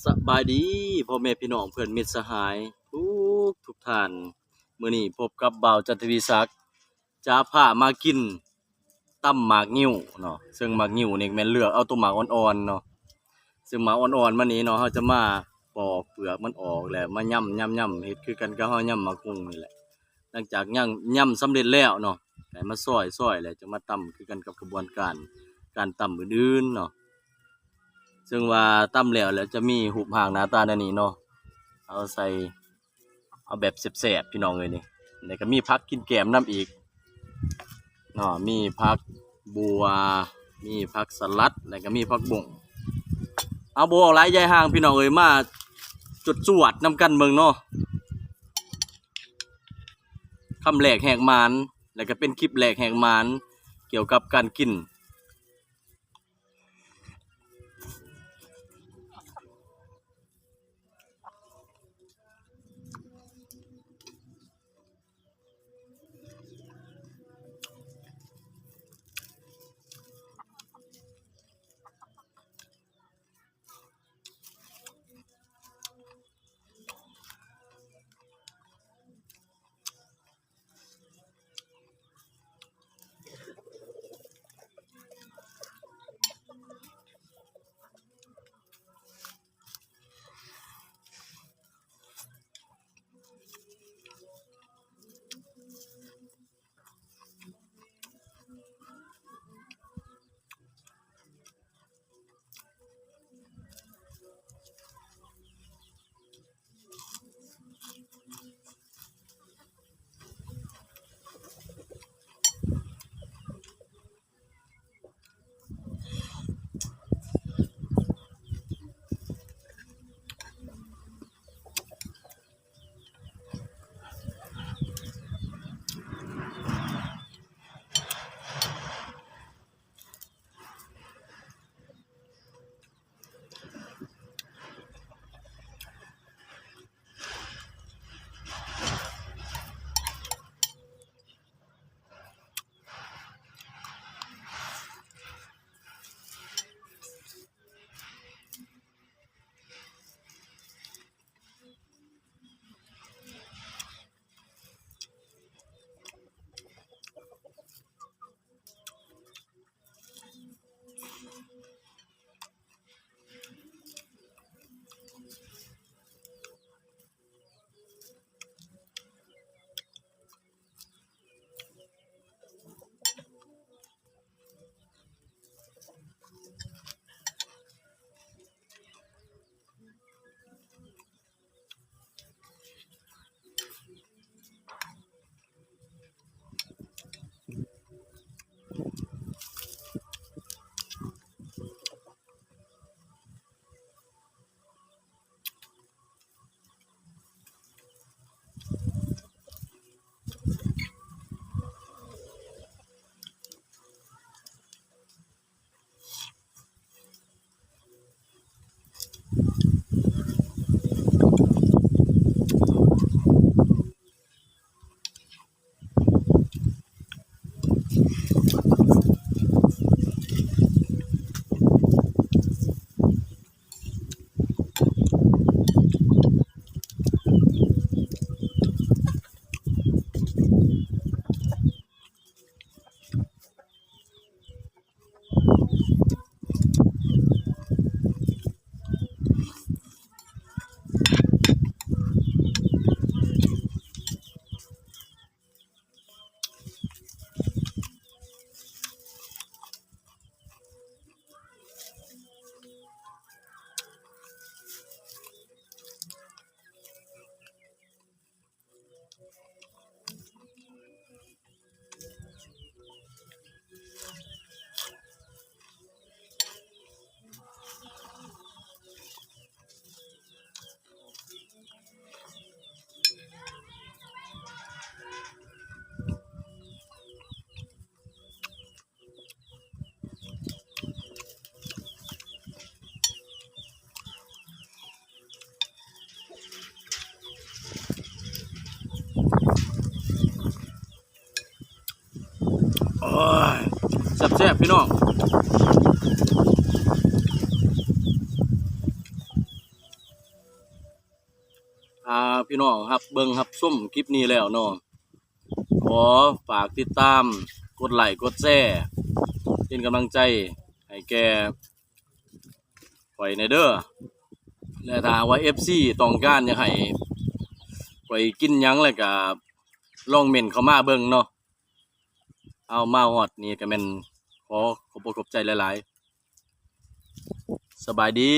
ສະບາຍດີພໍ່ແມ່ພີ່ນ້ອງເພື່ອນມິດສະຫາຍທຸກທຸກທ່ານ. ມື້ນີ້ພົບກັບບ່າວຈັນທະວີສັກ ຈະພາມາກິນຕຳໝາກງິ້ວເນາະ, ເຊິ່ງໝາກງິ້ວນີ້ແມ່ນເລືອກເອົາໂຕໝາກອ່ອນໆເນາະ, ເຊິ່ງໝາກອ່ອນໆມັນນີ້ເນາະ ເຮົາຈະມາປອກເປືອກມັນອອກ ແລ້ວມາຫຍ້ຳໆໆ ເຮັດຄືກັນກັບເຮົາຫຍ້ຳໝາກຫຸ່ງນີ້ແຫຼະ. ຫຼັງຈາກຫຍ້ຳ ຫຍ້ຳສຳເລັດແລ້ວເນາະ ໃຫ້ມາຊອຍ ຊອຍແລ້ວຈຶ່ງມາຕຳ ຄືກັນກັບຂະບວນການ ການຕຳອື່ນໆເນາະ. ເຊິ່ງວ່າຕຳແລ້ວ ແລ້ວຈະມີຮູບຮ່າງໜ້າຕາແນວນີ້ເນາະ, ເອົາໃສ່ ເອົາແບບແຊບໆ ພີ່ນ້ອງເອີຍນີ້. ແລ້ວກໍມີຜັກກິນແກ້ມນຳອີກເນາະ, ມີຜັກບົ່ວ ມີຜັກສະຫຼັດ ແລ້ວກໍມີຜັກບົ້ງ. ເອົາ ບໍ່ເວົ້າຫຼາຍຢາຍຫ່າງ ພີ່ນ້ອງເອີຍ, ມາຈວດໆນຳກັນເບິ່ງເນາະ. ຄຳແລກແຫກໝານ ແລ້ວກໍເປັນຄລິບແລກແຫກໝານ ກ່ຽວກັບການກິນ. ໂອ້ຍ ແຊບໆ ພີ່ນ້ອງ. ຖ້າພີ່ນ້ອງຮັບເບິ່ງຮັບຊົມຄລິບນີ້ແລ້ວເນາະ ຂໍຝາກຕິດຕາມ ກົດໄລກ໌ ກົດແຊ ເປັນກຳລັງໃຈໃຫ້ແກ່ຂ້ອຍແດ່ເດີ້ ແລະ ຖ້າຫາກວ່າເອັຟຊີຕ້ອງການຢາກໃຫ້ຂ້ອຍກິນຫຍັງ ແລ້ວກະລອງເມັ້ນເຂົ້າມາເບິ່ງເນາະ. ເອົາ ມາຮອດນີ້ກະແມ່ນຂໍຂອບອົກຂອບໃຈຫຼາຍໆ. ສະບາຍດີ.